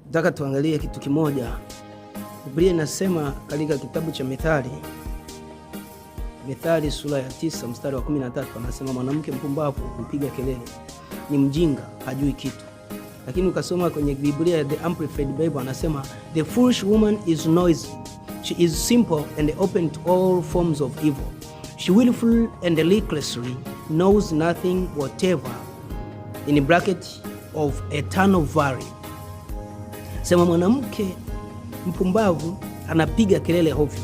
Nataka tuangalie kitu kimoja. Biblia inasema katika kitabu cha Mithali, Mithali sura ya 9 mstari wa 13, anasema mwanamke mpumbavu hupiga kelele, ni mjinga, hajui kitu. Lakini ukasoma kwenye Biblia ya The Amplified Bible, anasema the foolish woman is noisy, she is simple and open to all forms of evil, she willfully and recklessly knows nothing whatever, in bracket, of eternal value. Sema mwanamke mpumbavu anapiga kelele hovyo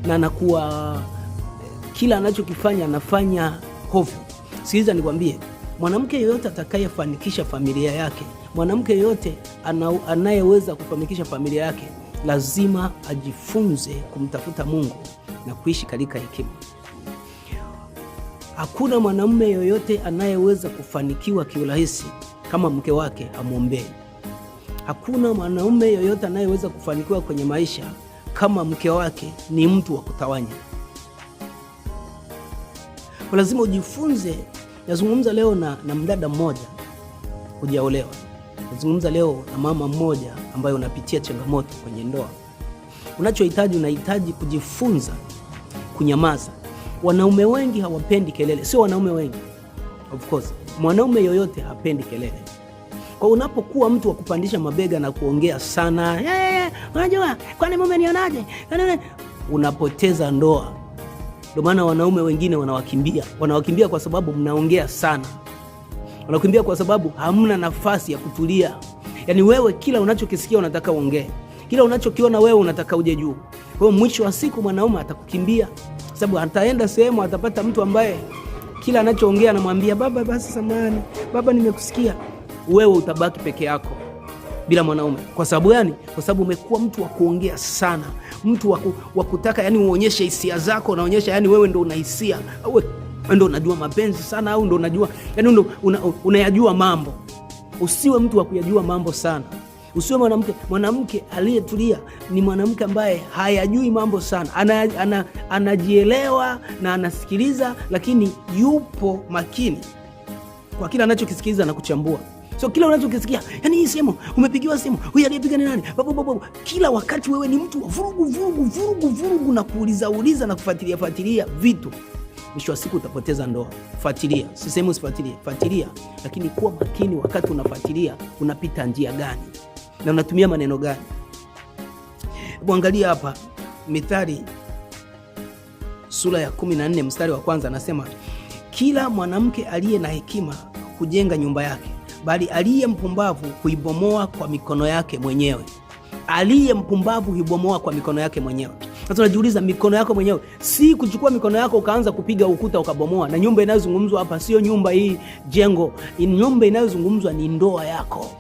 na anakuwa kila anachokifanya anafanya hovyo. Sikiliza nikwambie, mwanamke yeyote atakayefanikisha familia yake, mwanamke yeyote anayeweza kufanikisha familia yake lazima ajifunze kumtafuta Mungu na kuishi katika hekima. Hakuna mwanamume yoyote anayeweza kufanikiwa kiurahisi kama mke wake hamwombei. Hakuna mwanaume yoyote anayeweza kufanikiwa kwenye maisha kama mke wake ni mtu wa kutawanya. Kwa lazima ujifunze. Nazungumza leo na mdada mmoja hujaolewa, nazungumza leo na mama mmoja ambaye unapitia changamoto kwenye ndoa. Unachohitaji, unahitaji kujifunza kunyamaza. Wanaume wengi hawapendi kelele, sio wanaume wengi, of course, mwanaume yoyote hapendi kelele. Kwa unapokuwa mtu wa kupandisha mabega na kuongea sana, unajua kwani mume nionaje, unapoteza ndoa. Ndio maana wanaume wengine wanawakimbia, wanawakimbia kwa sababu mnaongea sana, wanakimbia kwa sababu hamna nafasi ya kutulia. Yaani wewe kila unachokisikia unataka uongee, kila unachokiona wewe unataka uje juu. Kwa hiyo mwisho wa siku mwanaume atakukimbia, sababu ataenda sehemu atapata mtu ambaye kila anachoongea anamwambia baba, basi samahani baba, nimekusikia. Wewe utabaki peke yako bila mwanaume. Kwa sababu gani? Kwa sababu umekuwa mtu wa kuongea sana, mtu wa kutaka yani uonyeshe hisia zako, unaonyesha yani wewe ndo una hisia, au wewe ndo unajua mapenzi sana, au ndo unajua yani ndo unayajua mambo. Usiwe mtu wa kuyajua mambo sana. Usiwe mwanamke. Mwanamke aliyetulia ni mwanamke ambaye hayajui mambo sana, anajielewa na anasikiliza, lakini yupo makini kwa kila anachokisikiliza na kuchambua. So kila unachokisikia, yani hii simu umepigiwa simu, huyu aliyepiga ni nani? Babu babu. Kila wakati wewe ni mtu wa vurugu vurugu vurugu vurugu na kuuliza uliza na kufuatilia fuatilia vitu. Mwisho wa siku utapoteza ndoa. Fuatilia, sisemi usifuatilie, fuatilia, lakini kuwa makini wakati unafuatilia, unapita njia gani na unatumia maneno gani. Hebu angalia hapa Mithali sura ya 14 mstari wa kwanza, anasema kila mwanamke aliye na hekima hujenga nyumba yake, bali aliye mpumbavu huibomoa kwa mikono yake mwenyewe. Aliye mpumbavu huibomoa kwa mikono yake mwenyewe. Sasa unajiuliza, mikono yako mwenyewe, si kuchukua mikono yako ukaanza kupiga ukuta ukabomoa. Na nyumba inayozungumzwa hapa sio nyumba hii jengo, nyumba inayozungumzwa ni ndoa yako.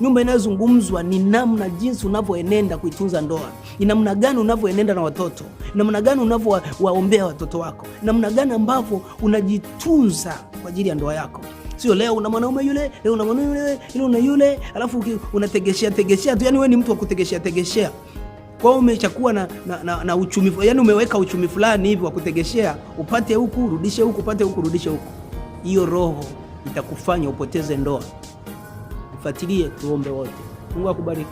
Nyumba inayozungumzwa ni namna jinsi unavyoenenda kuitunza ndoa, ni namna gani unavyoenenda na watoto, namna gani unavyowaombea watoto wako, namna gani ambavyo unajitunza kwa ajili ya ndoa yako. Sio leo una mwanaume yule, leo una mwanaume yule, leo una yule, alafu unategeshea tegeshea tu. Yani wewe ni mtu wa kutegeshea tegeshea. Kwa hiyo umeshakuwa na uchumi, yani umeweka uchumi fulani hivi wa kutegeshea, upate huku rudishe huku, upate huku rudishe huku. Hiyo roho itakufanya upoteze ndoa. Fuatilie, tuombe wote. Mungu akubariki.